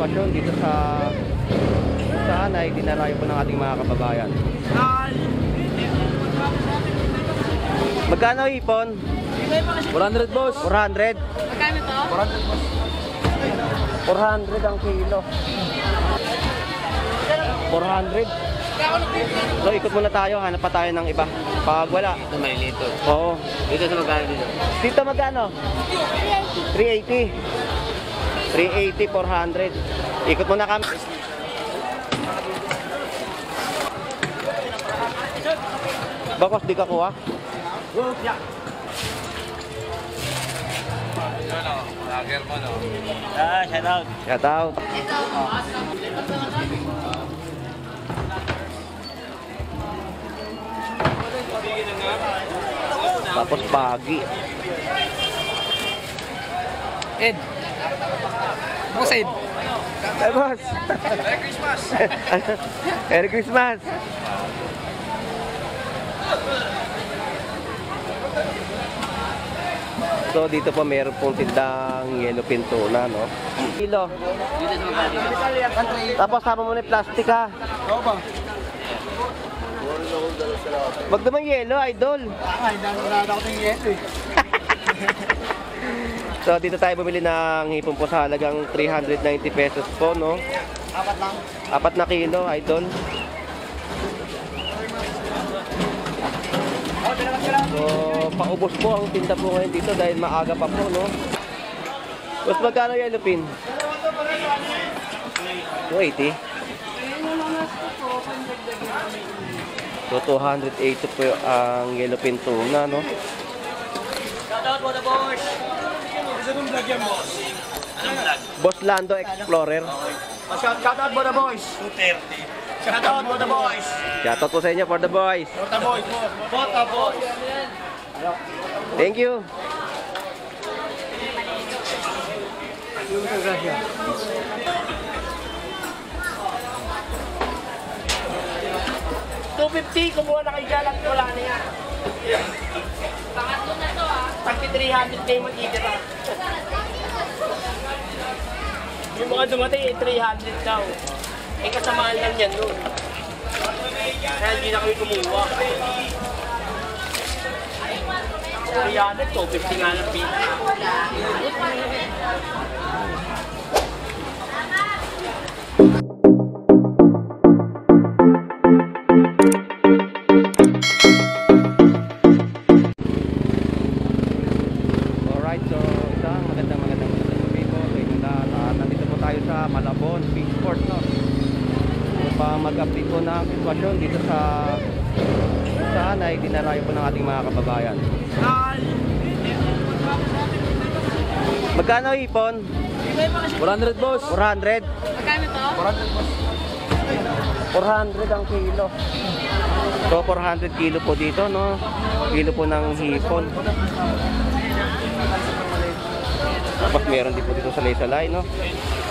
sitwasyon dito sa saan ay dinarayo po ng ating mga kababayan. Magkano ipon? 400, boss. 400? Magkano to? 400, boss. 400 ang kilo. 400. So ikot muna tayo, hanap pa tayo ng iba. Pag wala. Ito maliliit to. Oo. Dito sa magkano dito? Dito magkano? 380. 380, 400. Ikot muna kami. Bakos, di ka kuha? Vlogger mo, no? Ah, shout out. Shout out. Tapos pagi. Ed. Boss Ed. Hey, boss. Merry Christmas. Merry Christmas. So dito po meron pong tindang yellow tuna, no? Kilo. Dito sa magkano dito? Tapos sama mo na yung plastic, ha? Oo ba? Wag naman yellow, idol. Ay, nalala ko yung yelo eh. So dito tayo bumili ng hipon po sa halagang 390 pesos po, no? Apat lang. 4 na kilo, idol. So, paubos po ang tinda po ngayon dito dahil maaga pa po, no? Mas magkano yellow pin? 280. So, 280 po ang yellow pin tuna, no? Shout out for the boys. Isa nung vlog yan, boss. Anong vlog? Boss Lando Explorer. Shout out for the boys. 230. Shout out for the boys. Shoutout po sa inyo for the boys. For the boys, boss. For the boys. Thank you. $250, kumuha na kayo dyan at wala na yan. Pangatlo na to ah. Tagti 300 kayo matitira. Yung mga dumating, eh, 300 daw. Eh, kasamaan lang yan nun. Kaya hindi na kami kumuha. 300, 250 nga lang pita. Alright, so isang magandang magandang magandang gabi po sa inyong lahat. At nandito po tayo sa Malabon Fish Port, no? Upang mag-update po ng sitwasyon dito sa saan ay dinarayo po ng ating mga kababayan. Magkano ipon? 400, boss. 400? Magkano to? 400, boss. 400 ang kilo. So 400 kilo po dito, no? Kilo po ng hipon. Tapos meron din po dito sa salay-salay, no?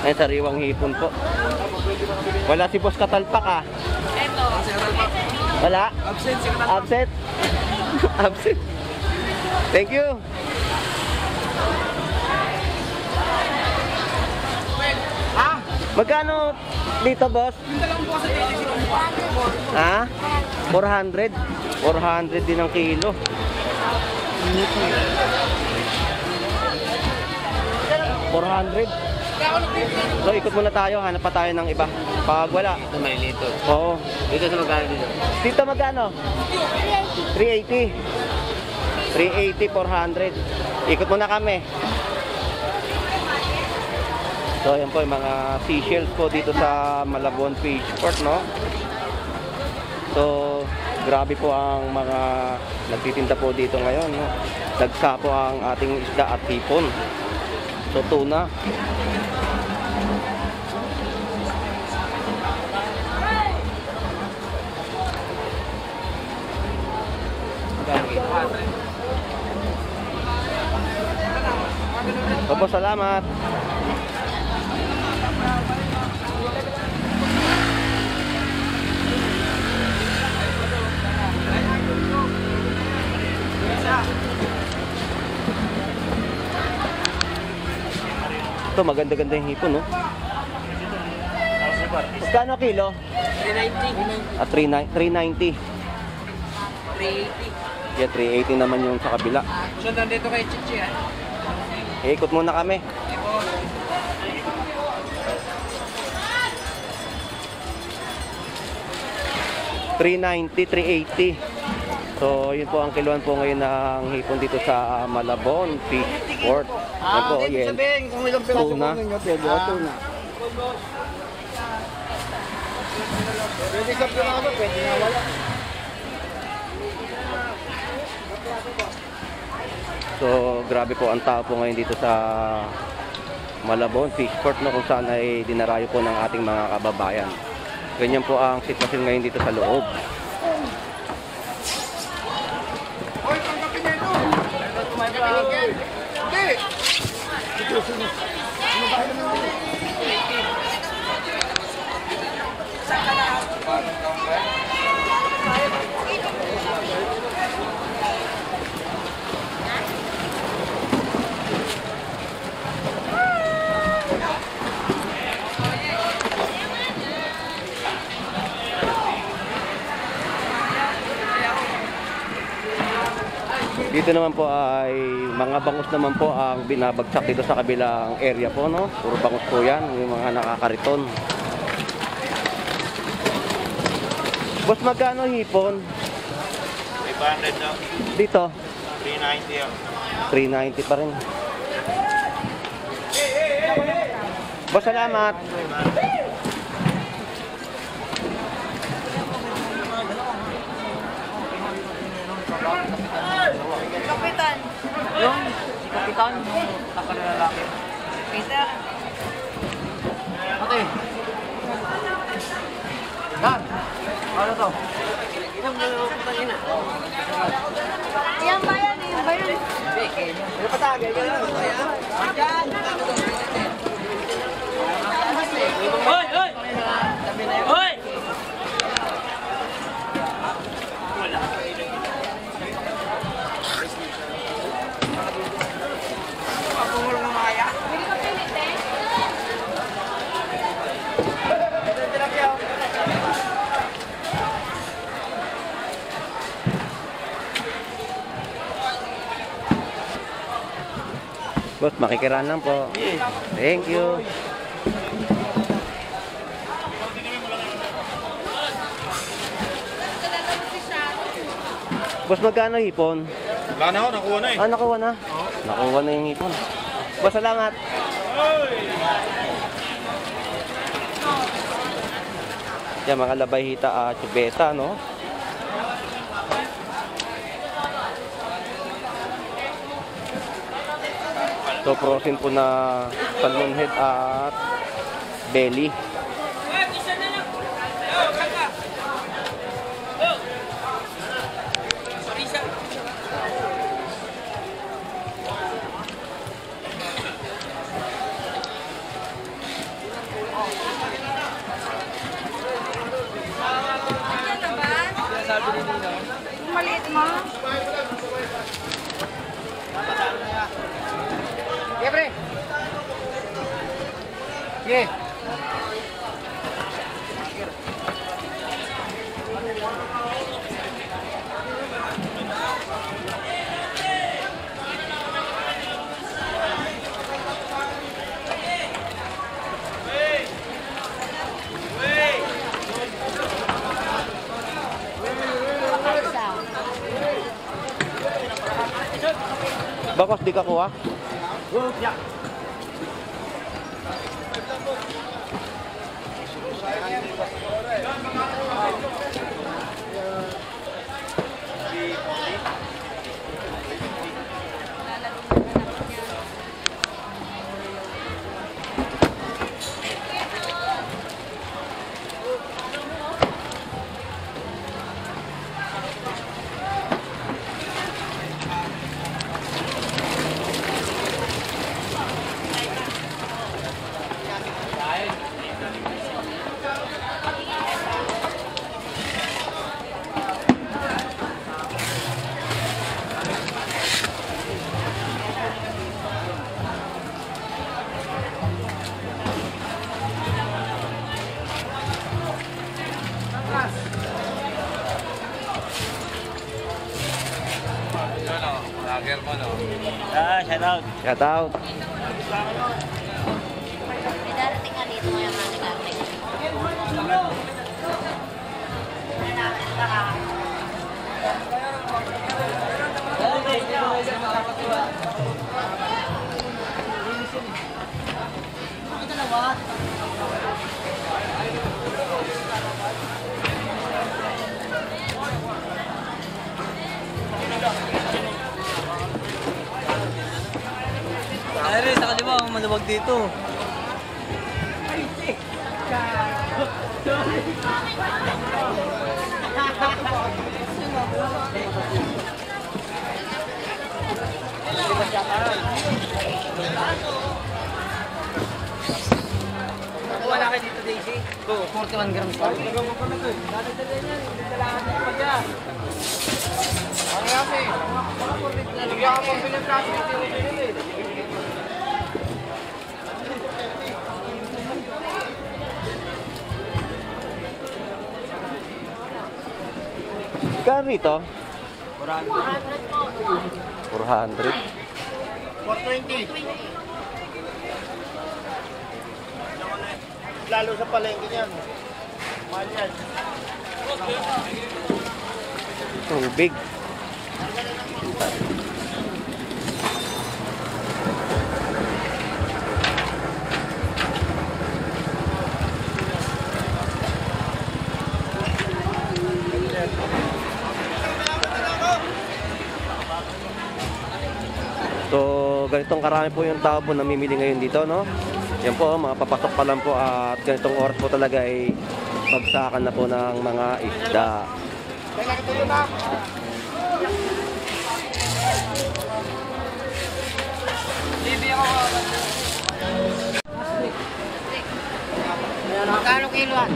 Ay, sariwang hipon po. Wala si Boss Katalpak, ah. Ito. Wala? Absent si Katalpak. Absent? Absent. Thank you. Magkano dito, boss? Ha? 400? 400 din ang kilo. 400. So ikot muna tayo, hanap pa tayo ng iba. Pag wala. Ito maliliit to. Oo. Dito sa magkano dito? Dito magkano? 380. 380, 400. Ikot muna kami. So, ayan po yung mga seashells po dito sa Malabon Fish Port, no? So, grabe po ang mga nagtitinda po dito ngayon, no? Dagsa po ang ating isda at hipon. So, tuna. Opo, salamat. Ito, maganda-ganda yung hipon, no? Magkano kilo? 390. Ah, 390. 380. Yeah, 380 naman yung sa kabila. So, nandito kay Chichi ah. Ikot muna kami. $390, 380. So, yun po ang kiluan po ngayon ng hipon dito sa Malabon Fish Port. Yan po, Ibig yan. sabihin, kung ilang piraso Tuna. kunin nyo, pwede o tuna. Pwede sa piraso, pwede nga wala. So, grabe po ang tao po ngayon dito sa Malabon Fish Port, no, kung saan ay dinarayo po ng ating mga kababayan. Ganyan po ang sitwasyon ngayon dito sa loob. Hoy, tanggapin niyo ito! Hindi! Dito naman po ay mga bangus naman po ang binabagsak dito sa kabilang area po, no? Puro bangus po yan, yung mga nakakariton. Boss, magkano hipon? 500 na. Dito, 390 yan. 390 pa rin. Boss, salamat. Kapitan. Yung, si Kapitan, takal na lalaki. Peter. Ate. Yan. Ano to? Yan ba yan? Yan ba yan? Hoy! Hoy! Hoy! Pwede ka pilit eh. Boss, makikiraan lang po. Thank you. Boss, magkano hipon? Wala na ako, nakuha na eh. Ah, nakuha na. Nakuha na yung hipon. Boss, salamat. Yan, mga labayhita at chubeta, no? So, frozen po na salmon head at belly. Isa na lang! Oh, kaka! Oh! Sorry, sir. Yan na ba? Yung maliit mo? Sige, pre! Sige! Bakos, di ka kuha? Vlogger mo, no? Ah, shout out. Shout out. May darating nga dito ngayon, mga nag-arte. Ay, sa kaliwa, maluwag dito. Wala ka dito, Daisy? Go, 41 grams pa. Kano rito? 400. 420. Lalo sa palengke niyan. Mahal yan. Tubig. So, ganitong karami po yung tao po namimili ngayon dito, no? Yan po, mga papasok pa lang po at ganitong oras po talaga ay bagsakan na po ng mga isda. Magkano kiloan?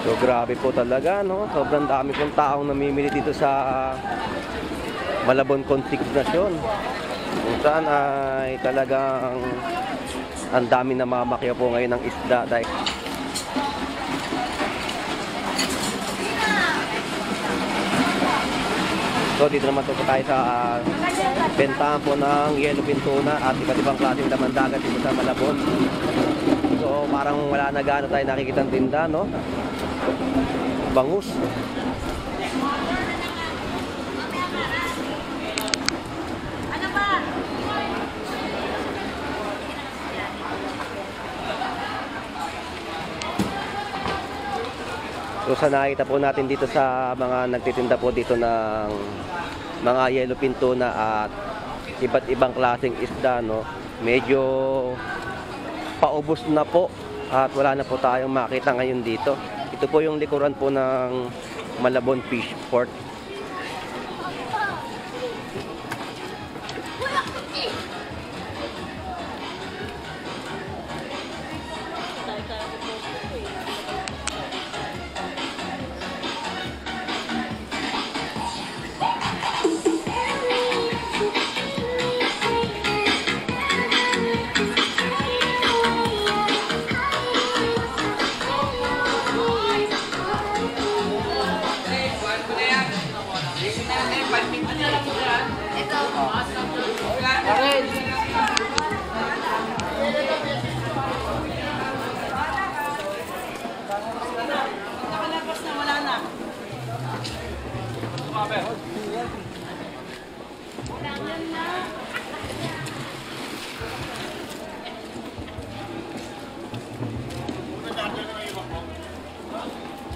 So grabe po talaga, no? Sobrang dami pong taong namimili dito sa Malabon Consignacion. Kung saan ay talagang ang dami namamakya po ngayon ng isda dahil So dito naman po tayo sa bentahan po ng yellow tuna at iba't ibang klaseng laman dagat dito sa Malabon. So parang wala na gaano tayo nakikitang tinda, no? Bangus. Ano ba? So sa nakita po natin dito sa mga nagtitinda po dito ng mga yellow tuna at iba't ibang klaseng isda, no. Medyo paubos na po at wala na po tayong makita ngayon dito. Ito po yung likuran po ng Malabon Fish Port.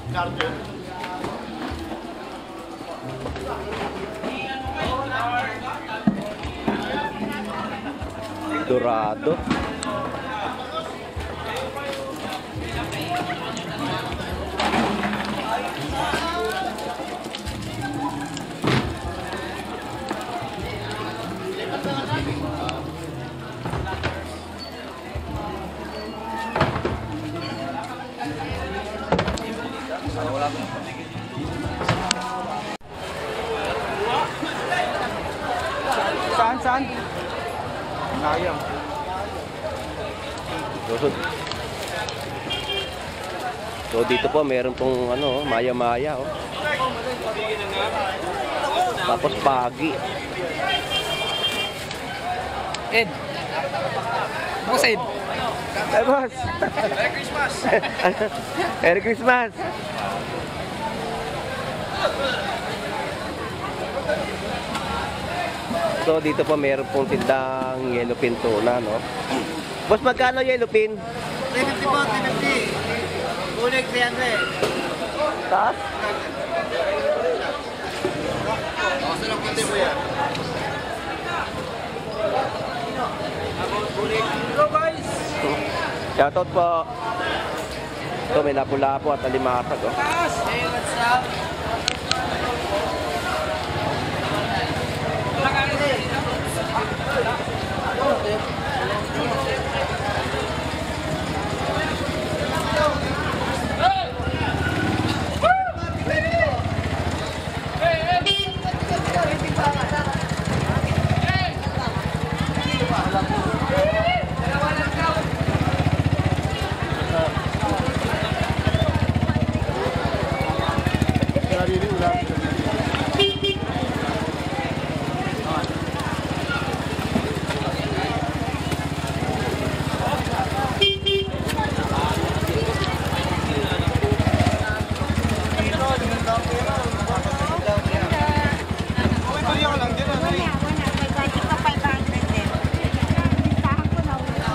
Charger. Dorado. Saan, saan? Sayang. So dito po meron pong ano, maya-maya oh. Tapos pagi. Ed. Boss Ed. Hey, boss. Merry Christmas. Merry Christmas. So dito po meron pong tindang yellowfin tuna, no? Boss, magkano yellowfin? 350 po, 350. Ulig, 300. Taas? Hello guys. Shoutout po. Ito may lapu-lapu at alimasag, oh. Hey, what's up? Wala, wala. May budget pa 500 eh. Listahan ko na wala.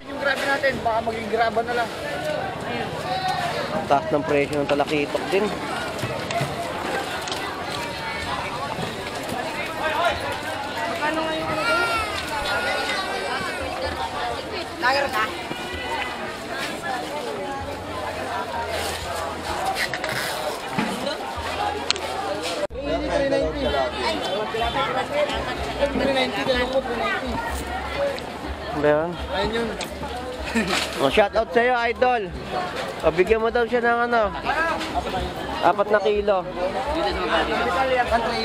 Yung grabe natin, baka maging graba na lang. Taas ng presyo ng talakitok din. Lager ka? Meron? Ayun yun. Oh, shout out sa'yo, idol. O, bigyan mo daw siya ng ano. 4 na kilo.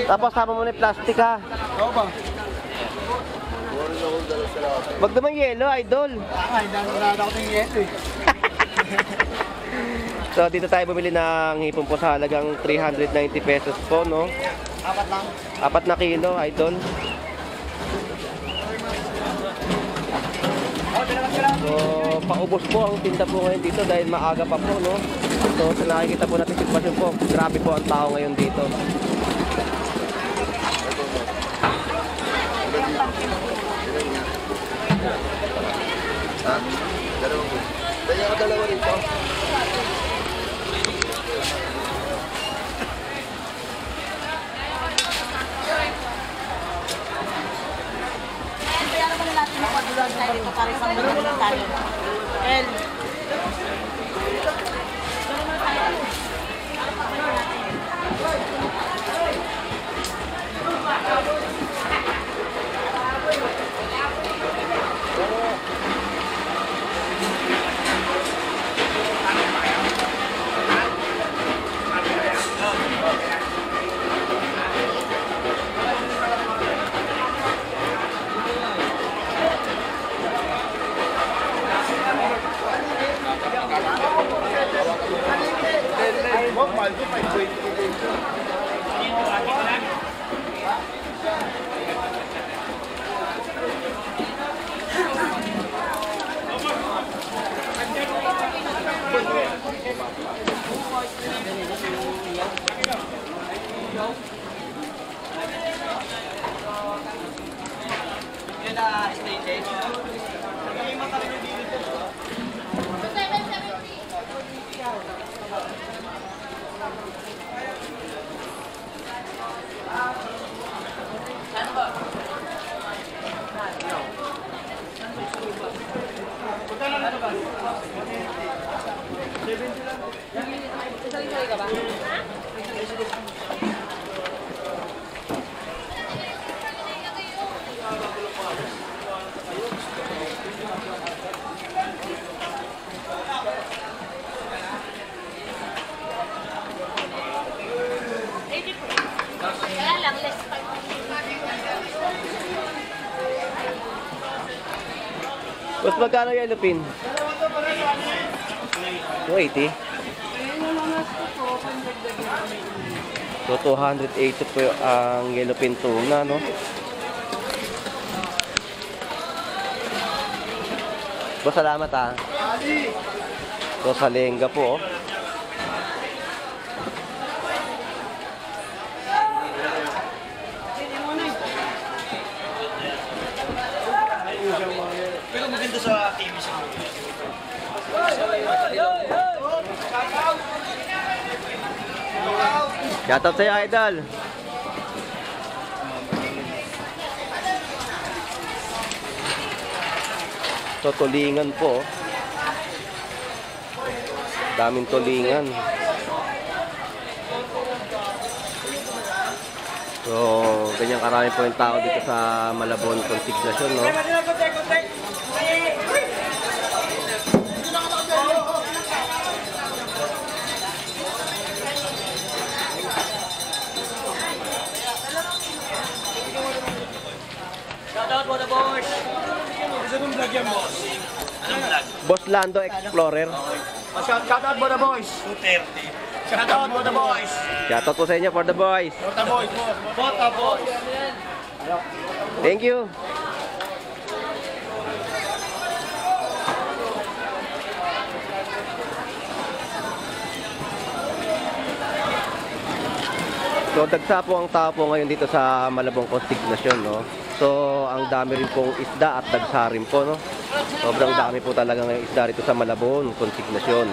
Tapos sama mo na yung plastic ha. Oo ba? Wag naman yelo, idol. Ay, dami na ako ng yeto eh. So dito tayo bumili ng hipon po sa halagang 390 pesos po, no? Apat lang. 4 na kilo, idol. So, paubos po ang tinda po ngayon dito dahil maaga pa po, no? So, sa nakikita po natin sitwasyon po, grabe po ang tao ngayon dito. Dalawa rito. Kaya naman natin mapaguluhan tayo dito para sa mga tayo. L. Ay, mo, mahal ko, 520. Yun na stainless. Boss, magkano yellowfin? 280? So, 280 po ang yellowfin tuna, no? Boss, salamat ah. So, salenga po, oh. Pero maganda sa TV sa Shoutout sa'yo, idol. So, tulingan po. Daming tulingan. So, ganyan karami po yung tao dito sa Malabon Consignation, no? Shout out, Boda Boys! Anong vlog yan, boss? Anong vlog? Boss Lando Explorer. Shout out, Boda Boys! 230. Shout out, Boda Boys! Shoutout po sa inyo for the boys. Bota boys, boss. Boda Boys! Thank you. So, dagsa po ang tao po ngayon dito sa Malabong Consignation, no? So, ang dami rin pong isda at dagsa rin po, no? Sobrang dami po talaga ngayong isda rito sa Malabon Consignation.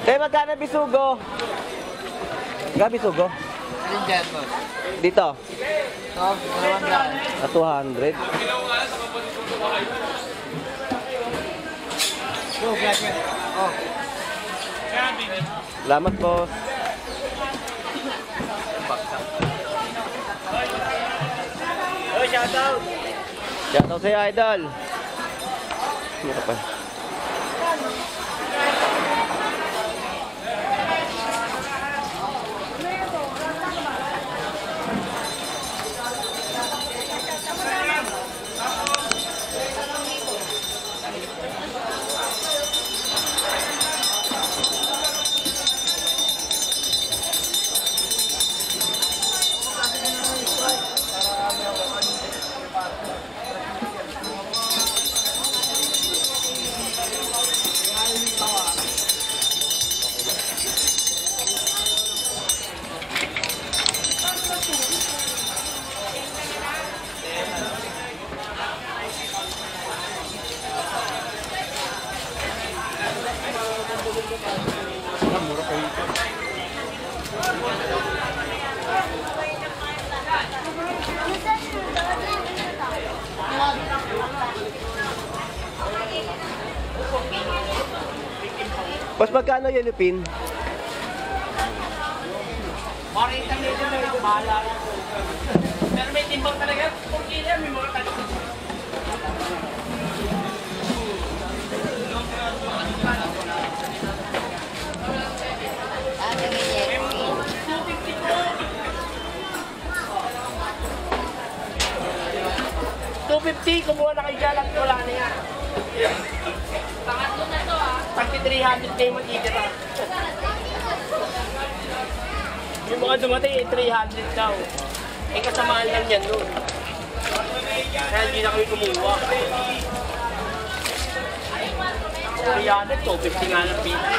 Te, magkano bisugo? Magkano bisugo? Alin dyan, boss? Dito, Ito, 200. na 200. Go, gracias. Oh. Salamat, boss. Oy, shout out! Shoutout sa'yo, idol. Ano ka pa? Boss, magkano yellowfin? Marita nito na ito, bahala. Pero may timbang talaga. Kung kila, may mga tanong. Ah, ganyan. $250, kumuha na kayo dyan at wala na yan. Pangatlo na to ah. Tagti 300 kayo matitira. Yung mga dumating, eh, 300 daw. Eh, kasamaan lang yan nun. Kaya hindi na kami kumuha. 300, 250 nga lang pita.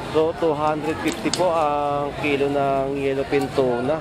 So, 250 po ang kilo ng yellowfin tuna.